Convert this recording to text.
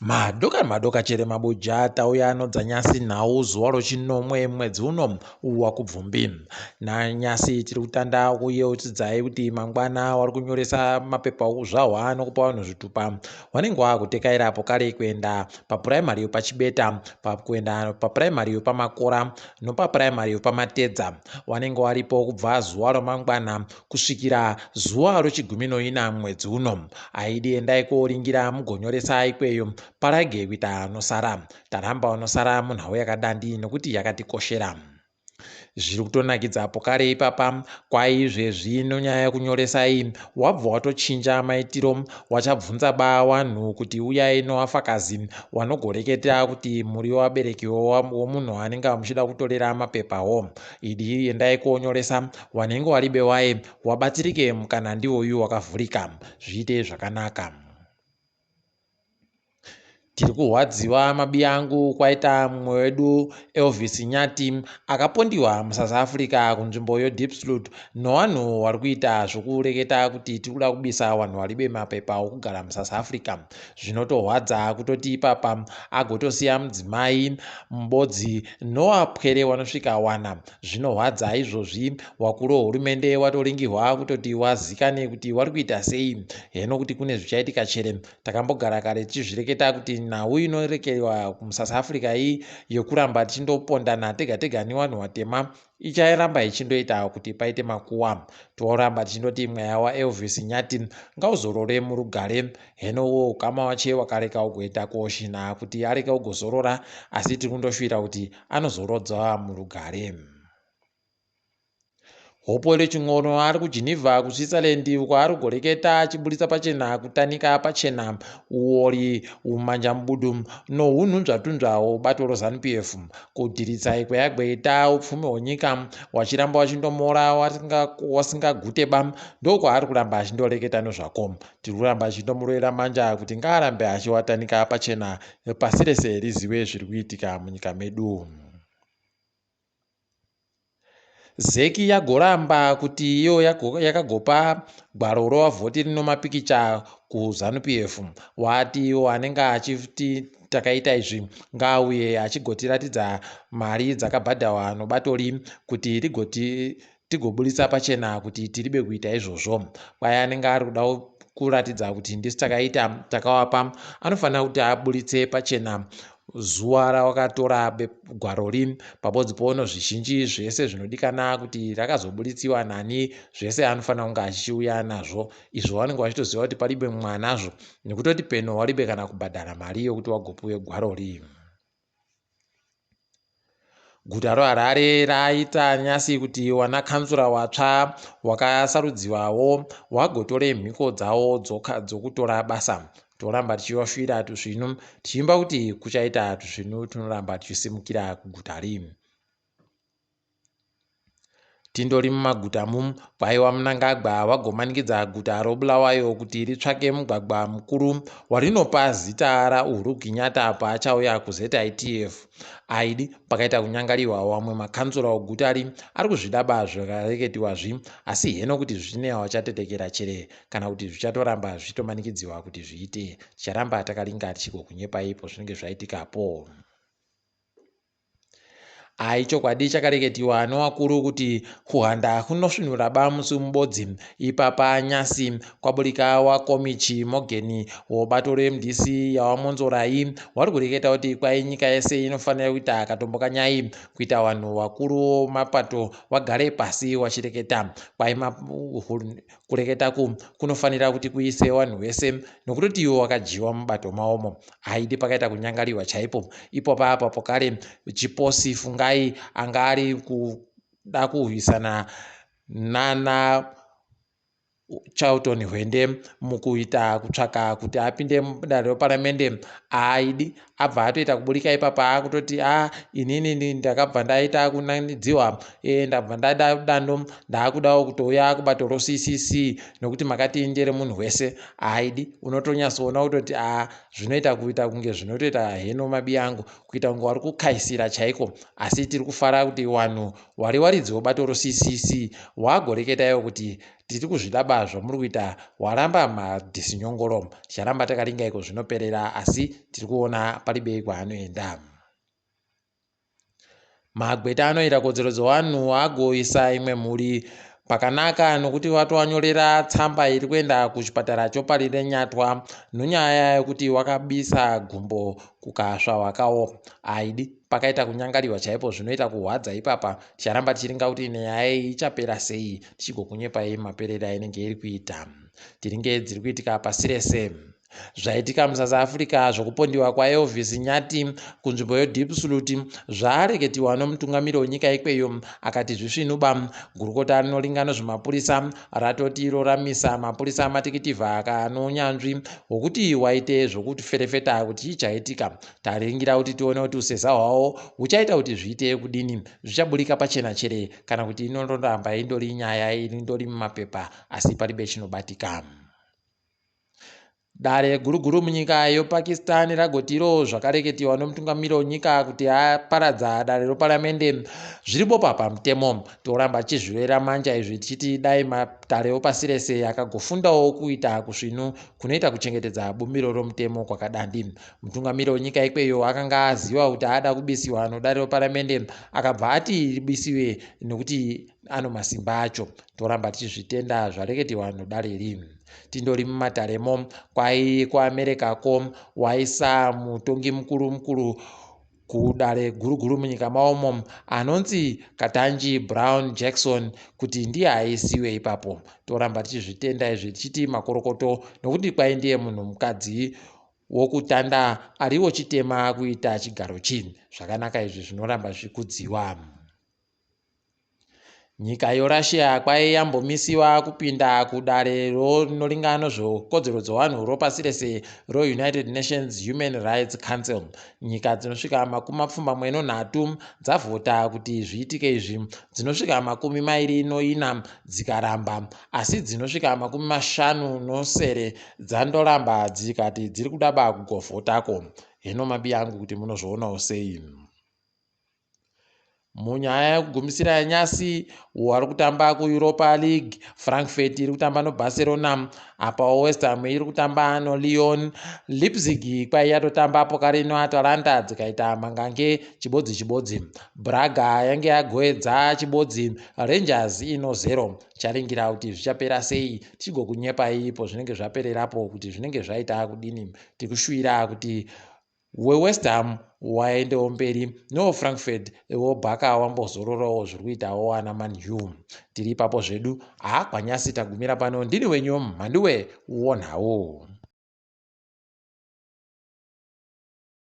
Madoka madoka chere mabuja tauya anodzanyasi nhau zuva rochinomwe mwedzi uno waKubvumbi. Nanyasi tiri kutanda kuyeuchidzai kuti mangwana wari kunyoresa mapepa okuzvahwa nokupa vanhu zvitupa wanenge wakutekaira apo kare kuenda papuraimari yepachibeta kuenda papuraimari yepamakora nopapuraimari yepamatedza wanenge waripo kubva zuva romangwana kusvikira zuva rochigumi noina mwedzi uno. Aidi endai koringira mugonyoresa ikweyo parege kuita anosara. Taramba unosara munhau yakadandi nokuti yakatikoshera. Zviri kutonakidza apo kare ipapa kwaizvezvi nonyaya yekunyoresa iyi wabva watochinja maitiro wachabvunza ba wanhu kuti uyai nowafakazi wanogoreketa kuti muri wabereki womunhu anenge muchida kutorera mapepawo. Idi endai konyoresa wanenge waribe waye wabatsirike mukana ndiwoyu wakavhurika zviite zvakanaka. Tiri kurwadziwa mabiyangu kwaita mumwe wedu Elvis Nyati akapondiwa muSouth Africa kunzvimbo yeDiepsloot nevanhu vari kuita zvokureketa kuti tiri kuda kubisa vanhu varibe mapepa okugara muSouth Africa. Zvinotorwadza kutoti ipapa agotosiya mudzimai mubodzi nowapwere wanosvika wana. Zvinorwadza izvozvi wakuru wehurumende watoringirwa kutoti wazikane kuti wari kuita sei heno kuti kune zvichaitika chere. Takambogara kare tichizvireketa kuti nhau inorekewa muSouth Africa iyi yekuramba tichindopondana tega tega nevanhu vatema icharamba ichindoita kuti paite makuwa. Toramba tichindoti mweya waElvis Nyati ngauzorore murugare heno ukama wache wakareka ugoita koshina kuti areke ugozorora asi tiri kundoshuwira kuti anozorodzwa murugare. Hopewell Chin'ono ari kuGeneva kuSwitzerland uko ari kugoreketa achiburitsa pachena kutanika pachena uori umanjamubudu nohunhunzvatunzva hwebato reZanu PF kudhiritsa kweyagweita upfumi hwenyika wachiramba wachindomora wasingaguteba ndokwaari kuramba achindoreketa nezvako. Tiri kuramba achindomurovera manja kuti ngaarambe achiwatanika pachena pasi rese rizive zviri kuitika munyika medu. Zeki yagoramba kuti iyo yakagopa gwaro rovavhoti rino mapikicha kuZanu PF. Wati iwo anenge achiti takaita izvi ngaauye achigotiratidza mari dzakabhadharwa nobatori kuti rigoti tigoburitsa pachena kuti tiribe kuita izvozvo. Kwai anenge ari kuda kuratidza kuti ndisu takaita takawapa anofanira kuti aburitse pachena zuva rawakatora gwarori pabodzi pono zvizhinji zvese zvinodikana kuti rakazobuditsiwa nani zvese anofanira kunge achiuya nazvo izvo vanenge vachitoziva kuti paribe mwanazvo nekutoti peno waribe kana kubhadhara mari yokuti wagopuwe gwarori. Guta roHarare raita nyasi kuti wana kanzura watsva wakasarudziwawo wagotore mhiko dzawo dzokutora basa. Toramba tichivashuvira tuzvinu tichiimba kuti kuchaita tuzvinu tunoramba tuchisimukira kuguta ri. Tindori mumaguta mu kwaiwa Mnangagwa wagomanikidza guta roBulawayo kuti ritsvake mugwagwa mukuru warinopa zita raUhuru Kenyatta paachauya kuZITF. Aidi pakaita kunyangariwa wamwe makanzura oguta ri ari kuzvidaba zvakareketiwa zvi asi heno kuti zvine wachatetekera chere kana kuti zvichatoramba zvichitomanikidziwa kuti zviite. Ticharamba takaringa tichigokunyepai pozvinenge zvaitikapo. Ai chokwadi chakareketiwa nowakuru kuti kuhanda kunosvinura ba musi mubodzi. Ipapa nyasi kwaburika wakomichi Morgan wobato reMDC yawamonzorai wari kureketa kuti kwai nyika yese inofanira kuita katombo kanyai kuita vanhu vakuru mapato wagare pasi wachireketa kwai kureketa ku kunofanira kuti kuise vanhu vese nokutoti iwo wakadyiwa mubato maomo. Haidi pakaita kunyangariwa chaipo ipo papa pokare Chiposi Fungai anga ari kuda kurwisana nana Charlton Hwende mukuita kutsvaka kuti apinde mudare reparamende. Aidi abva atoita kuburika ipapa akutoti a inini ndakabva ndaita kunanidziwa ndabva ndada dando ndaakudawo kutouya kubato roCCC nokuti makati ndere munhu wese. Aidi unotonyatsoona kutoti a zvinoita kuita kunge zvinotoita heno mabi angu kuita kunge wari kukaisira chaiko. Asi tiri kufara kuti vanhu wari waridzi webato roCCC wagoreketaiwo kuti Tiri kuzvidaba zvamuri kuita waramba madhisinyongoro. Ticharamba takaringa iko zvinoperera asi tiri kuona paribe kwaanoenda. Magweta anoita kodzero dzevanhu agoisa imwe mhuri pakanaka nokuti watovanyorera tsamba iri kuenda kuchipatara choParirenyatwa nonyaya yekuti wakabisa gumbo kukasva wakawo aidi pakaita kunyangariwa chaipo zvinoita kuhwadza ipapa. Ticharamba tichiringa kuti nyaya iyi ichapera sei tichigokunyepai maperero ainenge iri kuita. Tiringe dziri kuitika pasi rese. Zvaitika muSouth Africa zvokupondiwa kwaElvis Nyati kunzvimbo yeDiepsloot zvareketiwa nomutungamiri wenyika ikweyo akati zvisvinuba. Gurukota rinoringa nezvemapurisa ratoti roramisa mapurisa amatikitivha anounyanzvi hwokuti waite zvokuferefeta kuti chii chaitika. Taringira kuti tione kuti useza hwavo huchaita kuti zviite kudini, zvichaburika pachena chere kana kuti inondoramba indori nyaya indori mumapepa asi paribe chinobatika. Dare guru guru munyika yePakistan ragotiro zvakareketiwa nomutungamiri wenyika kuti aparadza dare reparamende zviri bopa pamutemo. Toramba tichizvivera manja izvi tichiti dai matare opasi rese akagofundawo kuita kusvinu kunoita kuchengetedza bumbiro romutemo kwakadandi. Mutungamiri wenyika ikweyo akanga aziva kuti ada kubisiwa nodare reparamende akabva ati ribisiwe nokuti ano masimba acho. Toramba tichizvitenda zvareketiwa nodare iri. Tindori mumataremo kwai kuAmerica ko waisa mutongi mukuru mukuru kudare guru guru munyika maomo anonzi Ketanji Brown Jackson kuti ndiye aisiwe ipapo. Toramba tichizvitenda izvi tichiti makorokoto nokuti kwai ndiye munhu mukadzi wokutanda ariwo chitema kuita chigaro chi. Zvakanaka izvi zvinoramba zvichikudziwa. Nyika yeRussia kwai yambomisiwa kupinda kudare rinoringa nezvekodzero dzevanhu ropasi rese roUnited Nations Human Rights Council. Nyika dzinosvika 83 dzavhota kuti zviitike izvi, dzinosvika 24 dzikaramba, asi dzinosvika 57 dzandoramba dzikati dziri kudaba kugovhotako. Heno mabi angu kuti munozvionawo sei. Munyaya yekugumisira yanyasi wari kutamba kuEuropa League, Frankfurt iri kutamba noBarcelona, apawo West Ham iri kutamba noLyon. Leipzig kwai yatotamba kare noAtalanta dzikaita mangange chibodzi chibodzi. Braga yange yagoedza chibodzi, Rangers ino 0. Charingira kuti zvichapera sei tichigokunyepai ipo zvinenge zvapererapo kuti zvinenge zvaita kudini. Tikushuvira kuti weWest Ham waendewo mberi neweFrankfurt wobhaka wambozororawo zviri kuitawo ana Man U. Tiri ipapo zvedu kwanyasi tagumira pano. Ndini wenyu Mhanduwe wonhau.